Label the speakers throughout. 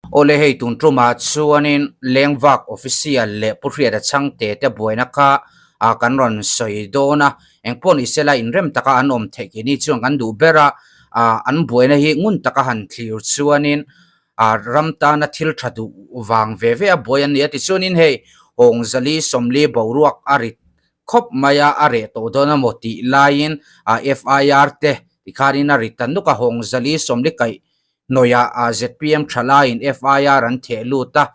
Speaker 1: Awle hei tun tumah chuanin Lengvak Official leh Pu Hriata Chhangte te buaina kha kan rawn sawi dawn a, engpawh ni sela inrem taka an awm theih keini chuan kan duh ber a, an buaina hi ngun taka han thlir chuanin ram tana thil tha duh vang ve ve a buai an ni a. Tichuanin hei Hawngzali Sawmli boruak a rit khawp mai a, a reh tawh dawn emaw tih laiin FIR te tikhanin a rit ta nuk a, Hawngzali Sawmli kaih Hnuaiah zpm thalaiin FIR an theh lut a,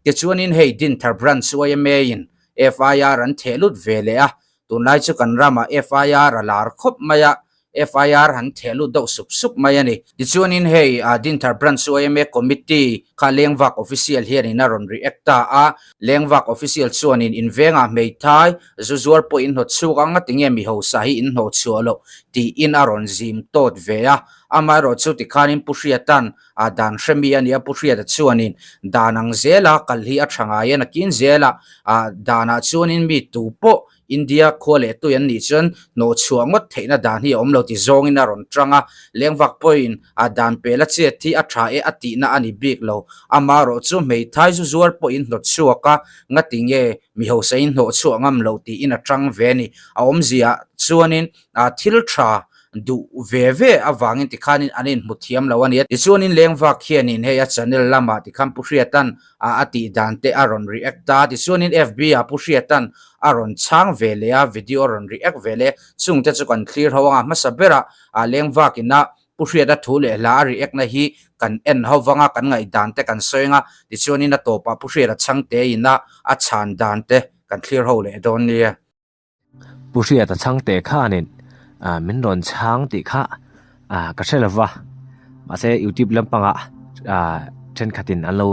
Speaker 1: tichuanin hei Dinthar Branch YMA-in FIR an theh lut ve leh a, tunlai chu kan ramah FIR a lar khawp mai a, FIR han theh lut deuh sup sup mai a ni. Tichuanin hei Dinthar Branch YMA Committee kha Lengvak Official hianin a rawn react ta a, Lengvak Official chuanin invengah hmeithai zu zuar pawh in hnawt chhuak ang a tinge mi hausa hi in hnawh chhuah loh tiin a rawn zim tawt ve a, Amaherawh chu tikhanin Pu Hriata'n a dan hremi a nia, Pu Hriata chuanin dan ang zela kal hi a tha ngai a, nakin zela a danah chuanin mi tu pawh India khua leh tui an nih chuan hnawh chhuah ngawt theihna dan hi a awm lo ti zawngin a rawn tang a, lengvak pawhin a dan pela chet hi a tha e a tihna a ni bik lo. Amaherawh chu hmeithai zu zuar pawhin hnawt chhuak a, ngati nge mi hausain hnawh chhuah ngam lo tiin a tang ve a ni. A awmzia chuanin a thil tha duh ve ve avangin tikhanin an inhmu thiam lo a ni. Tichuanin Lengvak hianin hei a channel lamah tikhan Pu Hriatan a a tih dan te a rawn react a, tichuanin FB ah Pu Hriatan a rawn chhang ve leh a, video a rawn react ve leh a, chungte chu kan thlir ho anga hmasa berah a Lengvak ina Pu Hriata thu leh hla a react na hi kan en ho vanga kan ngaihdan te kan sawi anga, tichuanin a tawpah Pu Hriata chhangte ina a chhan dan te kan thlir ho leh dawn nia.
Speaker 2: Pu Hriata chhangte khanin min rawn chhang tih kha ka hre lova mahse youtube lampangah thenkhatin an lo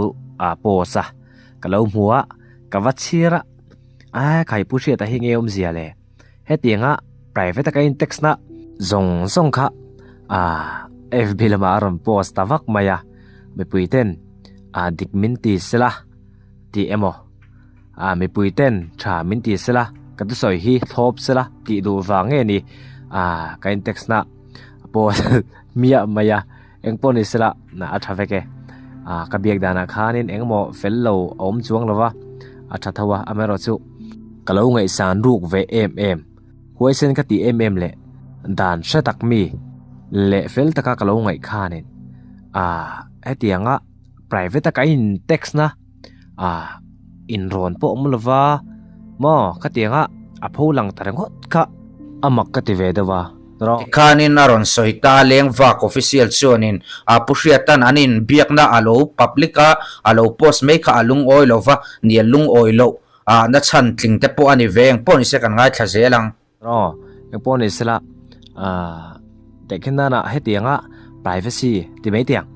Speaker 2: post a ka lo hmu a ka va chhir a a khai Pu Hriata hi nge awmzia le hetianga private a ka in text na zawng zawng kha fb lamah a rawn post ta vak mai a mipui ten dik min ti sela tih emaw. A mipui ten tha min ti sela, ka thusawi hi thlawp sela tih duh vang nge ni a ka in text na pawh miah mai a, eng pawh ni sela a tha vek e. A ka biak danah khanin engemaw fel lo a awm chuang lo va, a tha tho a, amaherawhchu ka lo ngaihsan ruk ve em em, huaisen ka tih em em leh dan hre tak mi leh fel taka ka lo ngaih khanin a hetianga private a ka in text na. Ah, inrawn pawh awm lova maw khatianga a pho lang ta ringawt kha a mak ka ti ve deuh a rawh.
Speaker 1: Tikhanin a rawn sawi ta Lengvak official chuanin a Pu Hriatan an inbiakna a lo public a, a lo post mai kha a lungawi lo va, ni a lungawi loh a na chhan tling te pawh a ni ve eng pawh ni se kan ngaithla zel ang.
Speaker 2: Rawh, eng pawh ni sela ah tehkhin nana hetianga privacy ti mai teh ang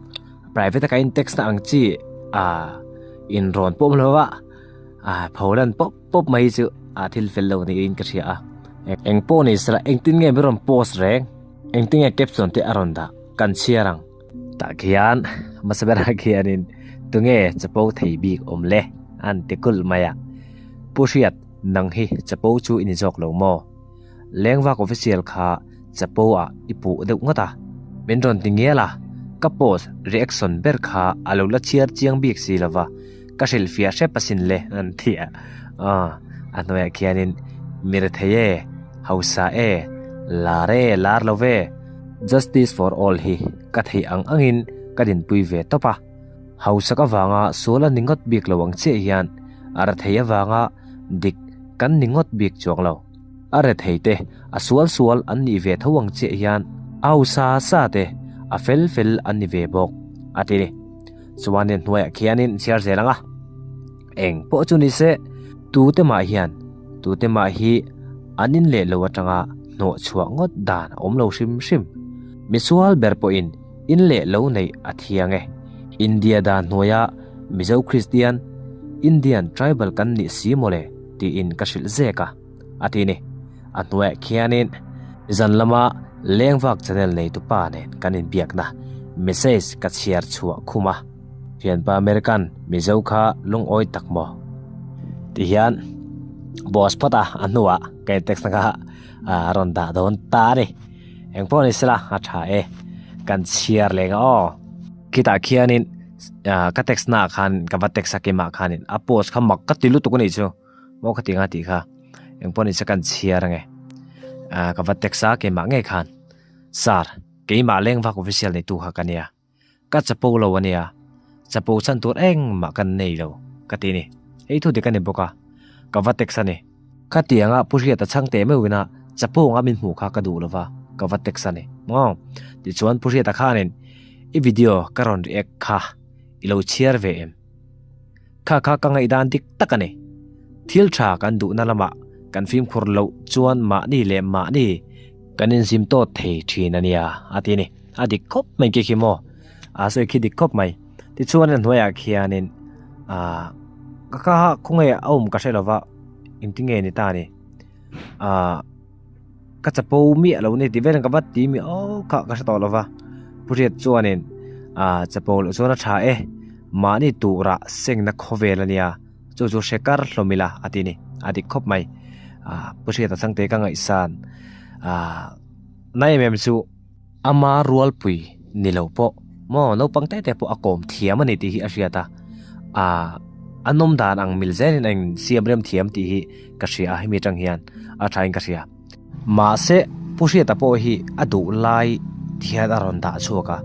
Speaker 2: private a ka in text na ang chi ah inrawn pawh awm lo a ah pholan pawp pawp mai chu ah thil fel lo niin ka hria a eng pawh ni sela engtin nge min rawn post reng engtin nge caption te a rawn dah kan chhiar ang tah khian hmasa berah khianin tunge chapo thei bik awm le an ti kulh mai a Pu Hriat. Nang hi chapo chu i ni zawk lo maw? Lengvak official kha chapo ah i puh deuh ngawt a. Min rawn ti ngial a, ka post reaction ber kha a lo la chhiar chiang bik si lo va, ka hrilhfiah hrep asin le an ti a. Aw, a hnuaiah khianin mi rethei e, hausa e, lar e, lar lo ve, Justice for all hi ka theih ang angin ka dinpui ve tawp a. Hausak avanga sual a ni ngawt bik lo ang chiah hian a rethei avanga dik kan ni ngawt bik chuang lo. A rethei te a sual sual an nih ve tho ang chiah hian a hausa sa te a fel fel an ni ve bawk, a ti ni. Chuanin hnuaiah khianin chhiar zel ang a, eng pawh chu ni se, tute mah hian tute mah hi an in leh lo atanga hnawh chhuah ngawt dan a awm lo hrim hrim. Misual ber pawhin In leh lo neih a thiang e. India dan hnuaia Mizo Kristian, Indian tribal kan nih si mawle tiin ka hrilh zek a, a ti ni. A hnuaiah khianin zan lama Lengvak channel neitupa nen kan inbiakna message ka chhiar chhuah khum a. Thianpa American Mizo kha lungawi tak maw? Ti hian boss phawt a, a hnuah ka in text na kha a rawn dah dawn ta a ni. Engpawh ni sela a tha e, kan chhiar leng a aw. Khitah khianin Ka text naah khan ka va text a keimah khanin a post kha mak ka ti lutuk a nih chu maw ka ti anga tih kha engpawh nise kan chhiar ange ka va text a keimah ngei khan sir keimah lengvak official neitu kha ka nia. Ka chapo lo a nia, chapo chhan tur engmah kan nei lo ka ti ni. Hei thu dik a ni bawk a, ka va text a ni. Khatianga Pu Hriata chhang teh meuhin a chapo anga min hmuh kha ka duh lo va, ka va text a ni. Maw? Tichuan Pu Hriata khanin i video ka rawn react kha i lo chhiar ve em? Kha kha ka ngaihdan dik tak a ni. Thil tha kan duhna lamah kan fimkhur loh chuan mahni leh mahni kan inzim tawt thei thin a nia a ti a ni. A dik khawp mai khi khi maw? A sawi khi dik khawp mai. Tichuan a hnuaiah khianin aah ka kha khawnge a awm ka hre lova engtinge ni ta ni aah. Ka chapo miah lo ni tih vel ka vat ti mi aw kha ka hre tawh lo va. Pu Hriat chuanin ah chapo loh chuan a tha e, mahni turah sengna khawvel a nia, chu chu hre kar hlawm ila a ti a ni, a dik khawp mai. Ah Pu Hriata changte ka ngaihsan ah na em em chu. Ama rualpui ni lo pawh maw naupang te te pawh a kawm thiam a ni tih hi a hriat a, ah a nawm dan ang mil zelin a insiam rem thiam tih hi ka hria a hemi atang hian a thain ka hria. Mahse Pu Hriata pawh hi a duh lai ti hian a rawn dah chhuak a,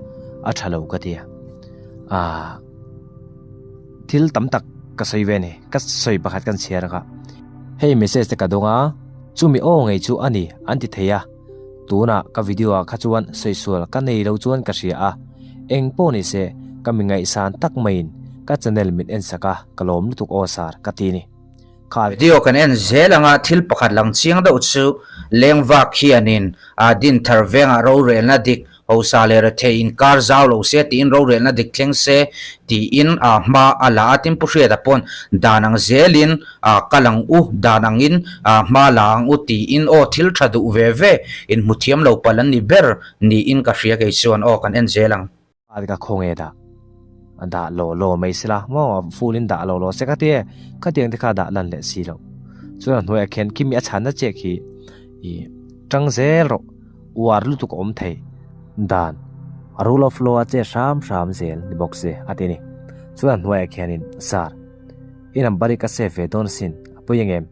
Speaker 2: a tha lo ka ti a, ah thil tam tak ka sawi ve a ni, ka sawi pakhat kan chhiar ang a, hei message te ka dawng a, chumi aw ngei chu a ni an ti thei a. Tunah ka video ah kha chuan sawisûal ka nei lo chuan ka hria a, eng pawh ni se ka mi ngaihsan tak maiin ka channel min en sak a, ka lawm lutuk aw sir ka ti ni. Kha.
Speaker 1: Video kan en zel anga thil pakhat lang chiang deuh chu lengvak hianin a dinthar vengah rorelna dik Hosa leh rethei inkar zau lo se tiin rorelna dik thleng se tiin a hma a la a, tin Pu Hriata pawn dan ang zelin a kal ang u, dan angin a hma la ang u tiin aw thil tha duh ve ve inhmu thiam lo palh an ni ber niin ka hria kei chuan aw kan en zel ang.
Speaker 2: A ka khawnge dah a dah law law mai sela maw a full in dah law law se ka ti e khatiang te kha dah lan leh si loh chuan a hnuaiah khian khimi a chhanna chiah khi ih tang zel rawh. Uar lutuk a awm thei. Dan, a rule of law a che hram hram zel ni bawk se a ti a ni. Chuan a hnuaiah khianin, Sir, i number hi ka save ve dawn asin, a pawi ang em?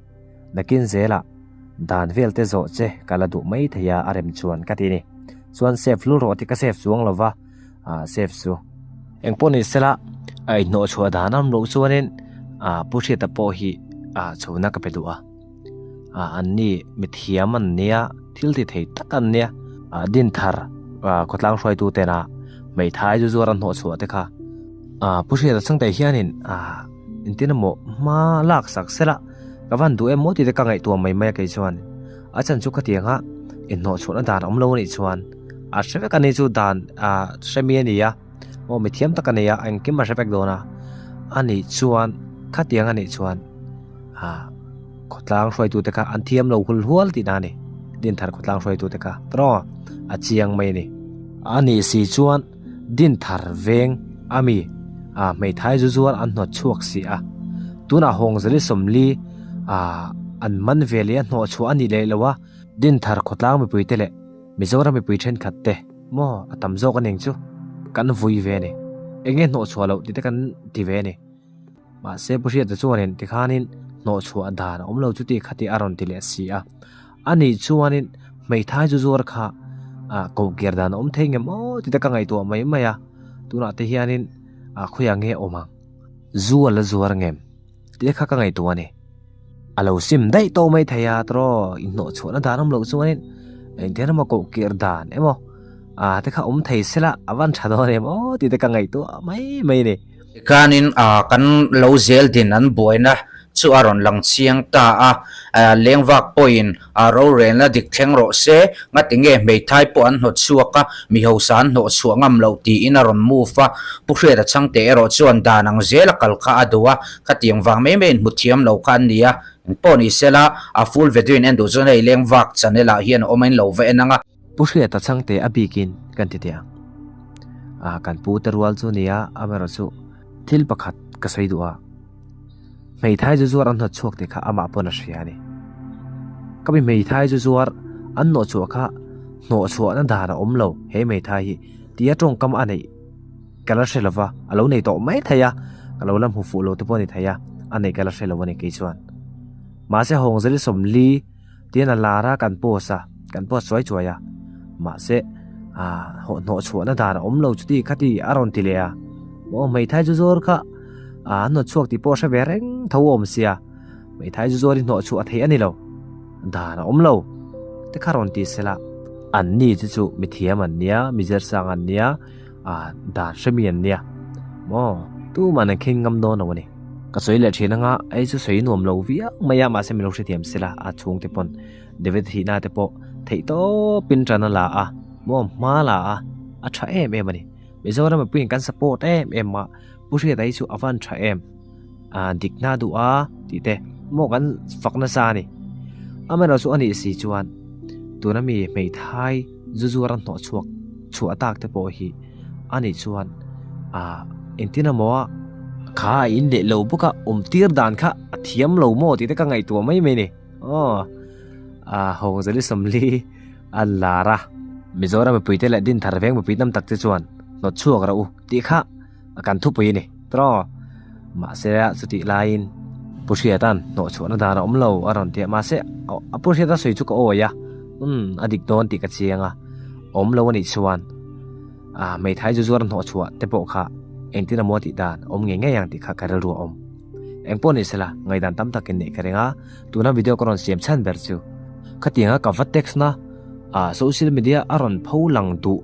Speaker 2: Nakin zelah dan vel te zawh che ka la duh mai thei a, a rem chuan ka ti a ni. Chuan save hlul rawh tih ka save chuang lo va, ah save chu. Engpawh ni sela, a inhnawh chhuah dan a awm loh chuanin ah Pu Hriata pawh hi ah chhona ka pe duh a. Ah an ni mithiam an nia thil ti thei tak an nia ah dinthar ah khawtlang hruaitu tena hmeithai zu zuar an hnawh chhuah te kha ah pu hriata chhangte hianin ah engtin emaw hma lak sak sela ka van duh em maw tih te ka ngaihtuah mai mai a kei chuan a chan chu khatianga inhnawh chhuahna dan a awm lo anih chuan a hre vek ani chu dan ah hremi a ni a aw mithiam tak a nei a engkim a hre vek dawn a anih chuan khatiang anih chuan. Ah, khawtlang hruaitute kha an thiam lo hul hual tihna a ni. Dinthar khawtlang hruaitute kha tawh a chiang mai a ni. A nih si chuan Dinthar veng a mi ah hmeithai zu zuar an hnawt chhuak si a. Tunah Hawngzali Sawmli ah an man ve leh a hnawh chhuah a nih leh lo a. Dinthar khawtlang mipuite leh Mizoram mipui thenkhat te maw a tam zawk a ning chu kan vui ve a ni. Enge hnawh chhuah loh tih te kan ti ve a ni. Mahse Pu Hriata chuanin tikhanin hnawhchhuah dan a awm lo chuti khati a rawn ti leh si a. Ani chuanin hmeithai zu zuar kha ah kohkir dan a awm thei ngem aw tite ka ngaihtuah mai mai a. Tunah te hianin ah khawiah nge awm ang? Zu a la zuar ngem? Tite kha ka ngaihtuah a ni. A lo sim daih tawh mai thei a tawraw inhnawhchhuahna dan awm loh chuanin engtiang emaw kohkir dan emaw ah te kha awm thei sela a van tha dawn em aw tite ka ngaihtuah mai mai a ni.
Speaker 1: Tikhanin kan lo zel din an buaina chu a rawn lang chiang ta a, lengvak pawhin rorelna dik thleng rawh se, ngatinge hmeithai pawh an hnawt chhuak a, mi hausa an hnawh chhuah ngam loh tiin a rawn move a, Pu Hriata Chhangte erawh chuan dan ang zela kal kha a duh a, khatiang vang mai maiin hmu thiam lo kha an ni a, engpawh ni sela a full video in en duh chuan hei lengvak channel ah hian a awm a in lo va en ang a.
Speaker 2: Pu Hriata Chhangte a bikin kan ti teh ang. Ah, kan pu te rual chu nia, amaherawh chu thil pakhat ka sawi duh a. Hmeithai zu zuar an hnawt chhuak tih kha amah pawn a hria a ni. Ka mi hmeithai zu zuar an hnawh chhuah kha hnawh chhuahna dan a awm lo he hmeithai hi tia tawngkam a neih. ka la hre lova, a lo nei tawh mai thei a, ka lo la hmu fuh lo te pawh a ni thei a, a neih ka la hre lo a ni kei chuan. Mahse Hawngzali sawmli tiin a lar a kan post a, kan post chuai chuai a, mahse ah hnawh chhuahna dan a awm lo chuti khati a rawn ti leh a, maw hmeithai chu zawr kha ah an hnawt chhuak tih pawh a hre ve reng tho awm sia, hmeithai chu zawr hi hnawh chhuah a theih a ni lo. Dan a awm lo. Te kha rawn ti sela. An ni chu chu mithiam an nia, mi zirsang an nia, ah dan hremi an nia. Maw, tuman an khin ngam dawn lo a ni. Ka sawi leh thin anga, ei chu sawi nuam lo viau mai a, mahse min lo hrethiam sela, a chhungte pawn David thihna te pawh theih tawpin tan a la a, maw hma la a, a tha em em a ni. Mizoram mipuiin kan support em em a, Pu Hriata hi chu a van tha em. Ah dikna duh a tih te maw kan fak nasa a ni. Amaherawh chu a nih si chuan tuna mi hmeithai zu zuar a hnawh chhuak chhuah tak te pawh hi a nih chuan ah engtin emaw a kha a in leh lo bawk a awm tir dan kha a thiam lo maw tih te ka ngaihtuah mai mai a ni. Aw ah Hawngzali Sawmli a lar a. Mizoram mipui te leh Dinthar veng mipui tam tak te chuan hnawt chhuak rawh u tih kha a kan thupui a ni tawh. Mahse chutih laiin Pu Hriata'n hnawh chhuahna dan a awm lo a rawn ti a, mahse a Pu Hriata sawi chu ka awi a, umm a dik dawn tih ka chiang a, awm lo a nih chuan ah hmeithai zu zuar hnawh chhuah te pawh kha engtin emaw tih dan awm ngei ngei ang tih kha ka rilru a awm. Engpawh ni sela ngaihdan tam takin neih ka ring a, tuna video ka rawn siam chhan ber chu khatianga ka va text na ah social media a rawn pho lang duh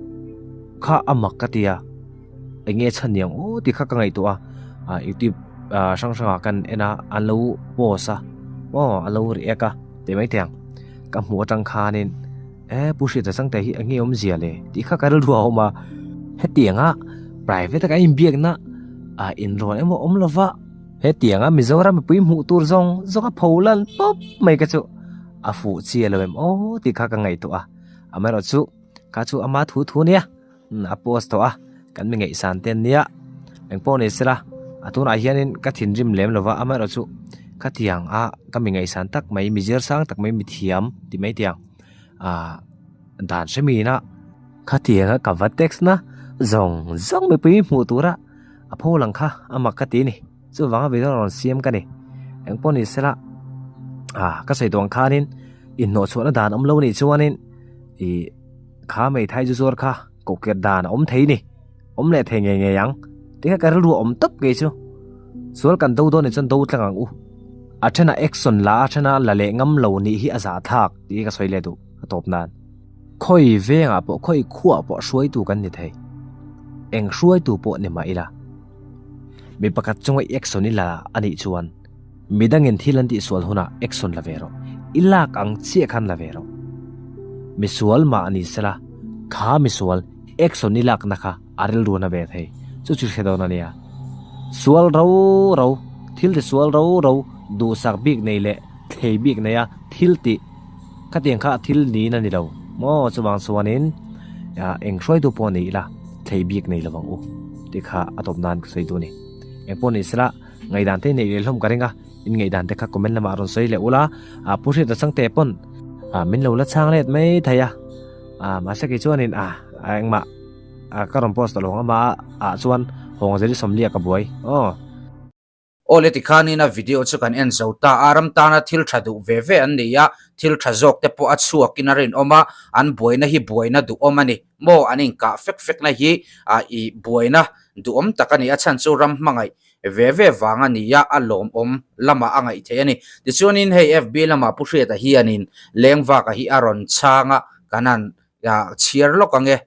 Speaker 2: kha a mak ka ti a. Enge chhan niang aw tih kha ka ngaihtuah a, ah youtube ah hrang hrangah kan en a an lo post a aw an lo react a tih mai thei ang ka hmuh atang khanin e Pu Hriata Changte hi enge awmzia le tih kha ka rilru a awm a, hetianga private a kan inbiakna ah inrawn emaw awm lova hetianga Mizoram mipui hmuh tur zawng zawng a pho lan pawp mai ka chu a fuh chiah lo em aw tih kha ka ngaihtuah a, amaherawhchu kha chu ama thu thu ania. A post tawh a, kan mi ngaihsan te an nia. Engpawh ni sela, a tunah hianin ka thinrim lem lova, amaherawh chu khatiang a ka mi ngaihsan tak mai, mi zir sang tak mai, mi thiam ti mai tiang ah dan hre mi ina khatianga ka va text na zawng zawng mipui hmuh tura a pho lang kha a mak ka ti a ni. Chuvanga video rawn siam ka ni. Engpawh ni sela, ah ka sawi tawh ang khanin inhnawhchhuahna dan awm lo nih chuanin ih. Kha hmeithai zu zuar kha kohkir dan a awm thei ni, awm leh thei ngei ngei ang tih kha ka rilru a awm tawp kei chu. Sual kan do dawn nih chuan do tlang ang u. A then a action la a then a la leh ngam lo nih hi a zahthlak tih hi ka sawi leh duh a tawp nan. Khawi vengah pawh khawi khuah pawh hruaitu kan ni thei. Eng hruaitu pawh ni mah ila. Mi pakhat chunga i action i la a nih chuan Midangin thil an tihsual hunah action la ve rawh. I lak ang chiah khan la ve rawh. Misual mah ni sela, kha misual action i lakna kha a rilru na ve thei. Chu chu hre dawn a nia. Sual ro ro, thil tisual ro ro, duhsak bik nei leh thlei bik neia thil tih khatiang kha thil niin a ni lo maw? Chuvang chuanin eng hruaitu pawh ni ila thlei bik nei lovang u tih kha a tawp nan ka sawi duh a ni. Engpawh ni sela. Ngaihdan te neih leh hlawm ka ring a, in ngaihdan te kha comment lamah rawn sawi leh ula, ah Pu Hriata Changte pawn ah min lo la chhang let mai thei a, ah mahse kei chuanin ah engmah ah ka rawn post tawh lo ang amah ah chuan Hawngzeli Sawmliah ka buai aw.
Speaker 1: Awle tikhanin a video chu kan en zo ta a, ram tana thil tha duh ve ve an ni a, thil tha zawk te pawh a chhuakin a rinawm a, an buaina hi buaina duhawm a ni maw, an inkah fek fekna hi ah i buaina duhawm tak a ni, a chhan chu ram hmangaih ve ve vang a ni a, a lawmawm lamah a ngaih theih a ni. Tichuanin hei FB lamah Pu Hriata hianin Lengvaka hi a rawn chhang a, kan han chhiar lawk ang e.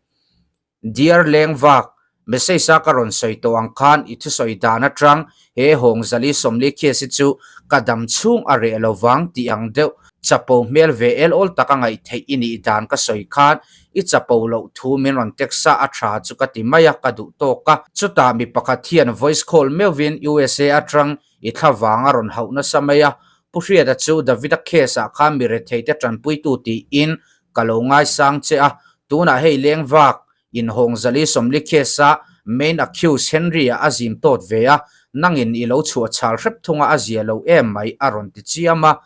Speaker 1: Dear Lengvak, message a ka rawn sawi tawh ang khan i thusawi dan atang he Hawngzali Sawmli case hi chu ka dam chhung a reh lo vang tih ang deuh chapo hmel ve el awl taka ngaih theih i nih dan ka sawi khan I chapo loh thu min rawn text a, a tha chu ka ti mai a, ka duh tawk a. Chutah mi pakhat hian voice call meuhvin USA atang i thla vang a rawn hauh nasa mai a. Pu Hriata chu Davida case ah khan mi retheite tanpuitu tiin ka lo ngaisang che a, tunah hei leng vak inhawng zali sawmli case a main accused Henry-a a zim tawt ve a, nangin i lo chhuah chhal hrep thunga a zia lo em mai a rawn ti chiam a.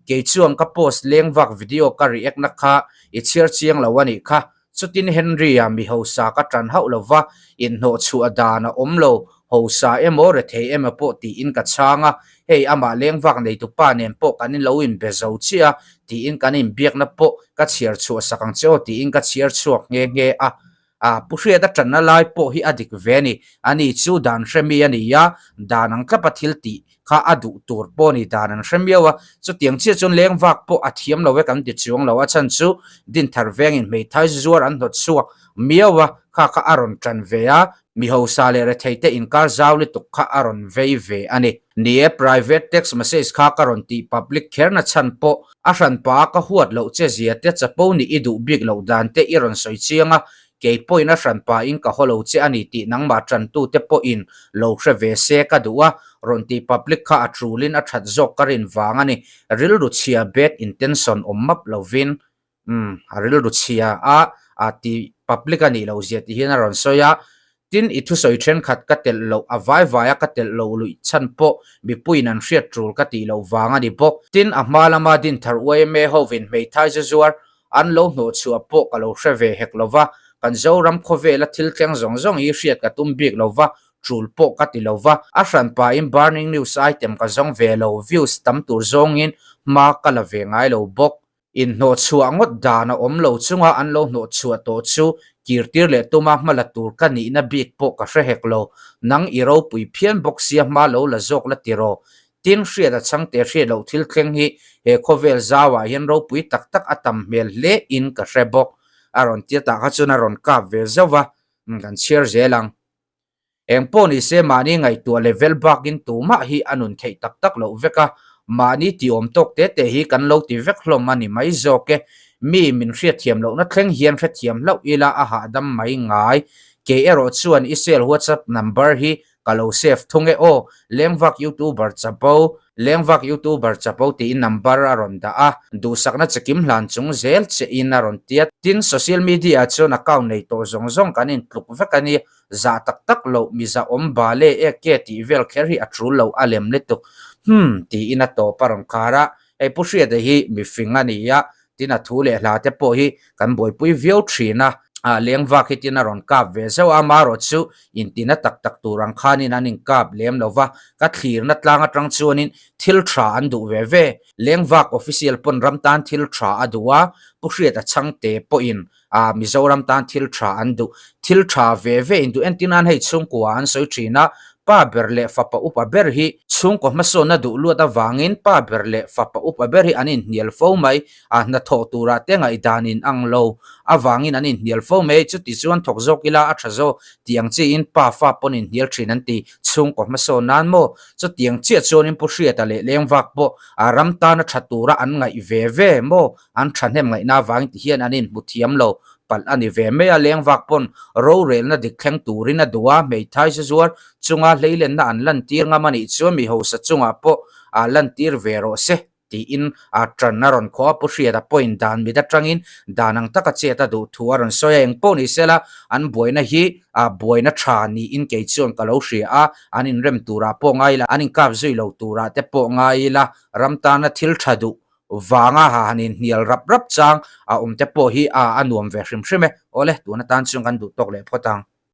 Speaker 1: Kei chuan ka post leng vak video ka react na kha i chhiar chiang lo a nih kha. Chutin Henry-a mi hausa ka tan hauh lo va, inhnawh chhuah dan a awm lo, hausa emaw rethei emaw pawh tiin ka chhang a, hei amah lengvak neitupa nen pawh kan in lo inbe zo chiah a, tiin kan inbiakna pawh ka chhiar chhuah sak ang che aw tiin ka chhiar chhuak nghe nghe a. A Pu Hriata tanna lai pawh hi a dik ve a ni. Ani chu dan hre mi a ni a, dan ang tlapa thil tih kha a duh tur pawh a ni, dan an hre miau a. Chutiang chiah chuan leng vak pawh a thiam lo e kan ti chuang lo, a chhan chu Dinthar vengin hmeithai zuar an hnawt chhuak miau a, kha kha a rawn tan ve a, mi hausa leh retheite inkar zau lutuk kha a rawn vei ve a ni. Ni e, private text message kha ka rawn tih public kherna chhan pawh A hranpa a ka huat loh che zia te chapo nih i duh bik loh dan te i rawn sawi chiang a, kei pawhin a hranpa in ka haw lo che a ni tih nangmah tantu te pawhin lo hre ve se ka duh a, rawn tih public kha a tulin a that zawk ka rin vang a ni. Rilru chhia bad intention awm map lovin umm a rilru chhia a a ti public a nih loh zia tih hian a rawn sawi a, Tin, i thusawi thenkhat ka telh loh, a vai vaia ka telh loh luih chhan pawh mipuiin an hriat tul ka tih loh vang a ni bawk. Tin, a hma lama Dinthar yma hovin hmeithai zu zuar an lo hnawhchhuah pawh ka lo hre ve hek lo va, kan Zoram khawvela thil thleng zawng zawng hi hriat ka tum bik lo va, tul pawh ka ti lo va. A hranpain burning news item ka zawng ve lo, views tam tur zawngin hma ka la ve ngai lo bawk. Inhnawhchhuah ngawt dan a awm lo chunga an lo hnawhchhuah tawh chu kirtir leh tuma hma la tur ka nihna bik pawh ka hre hek lo. Nang i ropui phian bawk sia hma lo la zawk la ti rawh. Tin, hriat a chhangte hriat loh thil thleng hi he khawvel zauah hian ropui tak tak a tam hmel hle in ka hre bawk. A rawn tia tah kha chuan a rawn kap ve zauh va, kan chhiar zel ang. Eng pawh ni se mahni ngaihtuah level bakin tumah hi a nun theih tak tak loh vek a, mahni tih awm tawk te te hi kan lo ti vek hlawm a ni mai zawk e. Mi min hriatthiam lohna thleng hian hrethiam hlauh ila a hahdam mai ngai. Kei erawh chuan i cell whatsapp number hi ka lo save thung e aw, Lengvak youtuber chapo, Lengvak youtuber chapo tiin number a rawn dah a, duhsakna chikim hlan chung zel che in a rawn tia. Tin, social media ah chuan account nei tawh zawng zawng kan intluk vek a ni. Zah tak tak loh mi zah awm bale e ke tih vel kher hi a tul lo a lem lutuk. Hum tiin a tawp a rawn khar a, hei Pu Hriata hi mi fing a ni a, tin a thu leh hla te pawh hi kan buaipui viau thin a, leng vak hi tin a rawn kap ve zauh a, amaherawh chu intina tak tak tur ang khanin an inkap lem lo va, ka thlirna tlang atang chuanin thil tha an duh ve ve. Leng vak official pawn ram tan thil tha a duh a, Pu Hriata chhangte pawhin A Mizoram tan thil tha an duh. Thil tha ve ve in duh entir nan hei chhungkua an sawi thin a, pa ber leh fapa upa ber hi chhungkaw hmasawnna duh luat avangin pa ber leh fapa upa ber hi an inhnial fo mai. A hnathawh turah te ngaihdan in ang lo avangin an inhnial fo mai. Chuti chuan thawk zawk ila a tha zawk tih ang chiin pa fa pawn inhnial thin an ti. Chhungkaw hmasawn nan maw? Chutiang chiah chuanin Pu Hriata leh Lengvak pawh a ram tana tha tura an ngaih ve ve maw? An thahnem ngaihna avangin ti hian an inhmu thiam lo palh a ni ve mai a, lengvak pawn rorelna dik thleng turin a duh a, hmeithai zuzuar chunga hleilenna an lantir ngam a nih chuan mi hausa chungah pawh a lantir ve rawh se tiin a tan a rawn khawh a, Pu Hriata pawhin dan mit atangin dan ang taka chet a duh thu a rawn sawi a, engpawh ni sela an buaina hi a buaina tha niin kei chuan ka lo hria a, an inrem turah pawh ngai ila, an inkap zui lo turah te pawh ngai ila, ram tana thil tha duh Vanga ha han inhnial rap rap chang a awm te pawh hi a a nuam ve hrim hrim e. Awle, tun atan chuan kan duh tawk leh phawt ang.